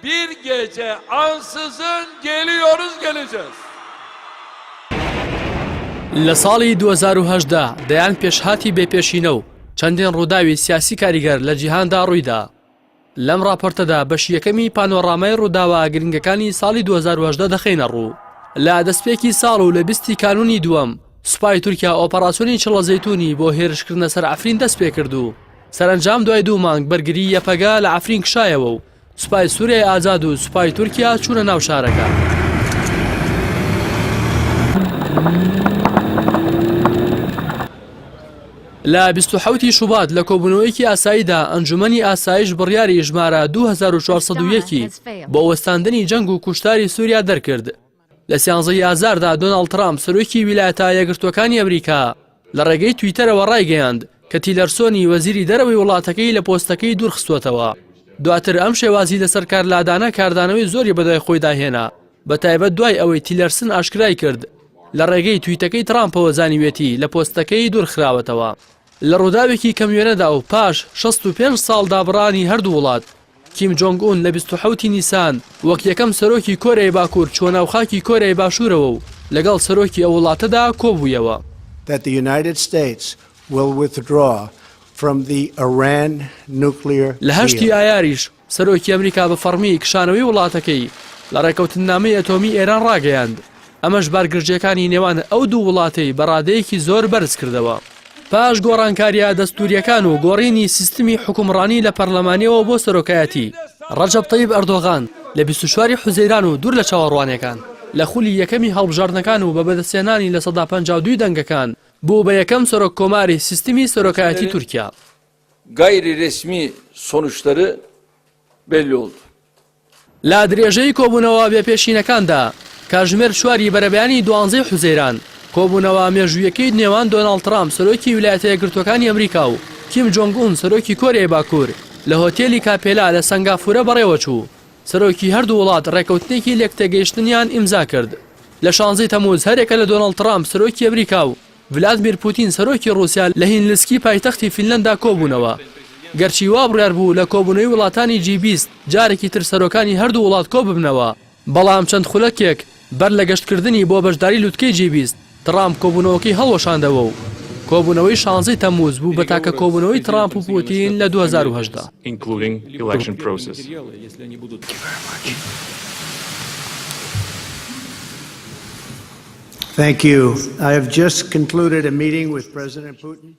Bir gece ansızın geliyoruz geleceğiz. لە ساڵی 2018 دەیان پێشهاتی بێ پێشینە و چەندین ڕووداوی سیاسی کاریگەر لە جیهاندا ڕوویدا. لەم ڕاپۆرتەدا بەشی یەکەمی پانۆڕامای ڕووداوە گرنگەکانی ساڵی 2018 دەخەینە ڕوو. لە دەستپێکی ساڵ و لە بیستی کانوونی دووەم، سوپای تورکیا ئۆپەراسیۆنی چڵە زەیتوونی بۆ هێرشکردنە سەر عەفرین دەستپێکرد و سەرەنجام دوای دوو مانگ بەرگری یەپەگە لە عەفرین کشایەوە و سوپای سوریای ئازاد و سوپای تورکیا چوونە ناو شارەکە. لە 27 ی شوبات لە کۆبوونەوەیەکی ئاساییدا ئەنجومەنی ئاسایش بڕیاری ژمارە 2401 بۆ وەستاندنی جەنگ و کوشتاری سووریا دەرکرد. لە سیانزەی ئازاردا دۆناڵد ترامپ سەرۆکی ویلایەتە یەکگرتووەکانی ئەمریکا لە ڕێگەی تویتەرەوە ڕایگەیاند کە تیلەرسۆنی وەزیری دەرەوەی وڵاتەکەی لە پۆستەکەی دوورخستووەتەوە. دواتر ئەم شێوازی لەسەر کارلادانە کاردانەوەی زۆری بەدوای خۆیدا هێنا، بەتایبەت دوای ئەوەی تیلەرسن ئاشکرای کرد لە ڕێگەی تویتەکەی ترامپەوە زانیویەتی لە پۆستەکەی دوورخراوەتەوە. لە ڕووداوێکی کەموێنەدا و پاش 65 ساڵ دابڕانی هەردوو وڵات، کیم جۆنگ ئون لە 27 ی نیسان وەک یەکەم سەرۆکی کۆریای باکوور چووە ناو خاکی کۆریای باشوورەوە و لەگەڵ سەرۆکی ئەو وڵاتەدا کۆبوویەوە. That the United States will withdraw from the Iran nuclear لە هەشتی deal. ئایاریش سەرۆکی ئەمریکا بە فەڕمی کشانەوەی وڵاتەکەی لە ڕێککەوتننامەی ئەتۆمی ئێران ڕاگەیاند، ئەمەش بارگرژییەکانی نێوان ئەو دوو وڵاتەی بە ڕادەیەکی زۆر بەرز کردەوە. پاش گۆڕانکارییە دەستوورییەکان و گۆڕینی سیستمی حوکمڕانی لە پەرلەمانییەوە بۆ سەرۆکایەتی، ڕەجەب تەیب ئەردۆغان لە 24 ی حوزەیران و دوور لە چاوەڕوانییەکان، لە خولی یەکەمی هەڵبژاردنەکان و بە بەدەستهێنانی 52% ی دەنگەکان، بوو بە یەکەم سەرۆککۆماری سیستمی سەرۆکایەتی تورکیا. Gayri resmi sonuçları belli oldu. لە درێژەی کۆبوونەوە بێپێشینەکاندا، کاتژمێر چواری بەرەبەیانی دوانزەی حوزەیران، کۆبوونەوە مێژوویەکەی نێوان دۆناڵد ترامپ سەرۆکی ویلایەتە یەکگرتووەکانی ئەمریکا و کیم جۆنگ ئون سەرۆکی کۆریای باکوور لە هۆتێلی کاپێلا لە سەنگافورە بەڕێوەچوو، سەرۆکی هەردوو وڵات ڕێککەوتنێکی لێکتێگەیشتنیان ئیمزا کرد. لە شانزەی تەمووز هەریەکە لە دۆناڵد ترامپ سەرۆکی ئەمریکا و ڤلادمیر پوتین سەرۆکی ڕووسیا لە هینلسکی پایتەختی فینلەندا کۆبوونەوە. گەرچی وا بڕیار بوو لە کۆبوونەوەی وڵاتانی جی 20 جارێکی تر سەرۆکانی هەردوو وڵات کۆببنەوە، بەڵام چەند خولەکێک بەر لە گەشتکردنی بۆ بەشداری لوتکەی جی 20 تڕامپ کۆبوونەوەکەی هەڵوەشاندەوە و کۆبوونەوەی شانزەی تەمموز بوو بە تاکە کۆبوونەوەی تڕامپ و پوتین لە 2018. Thank you. I have just concluded a meeting with President Putin.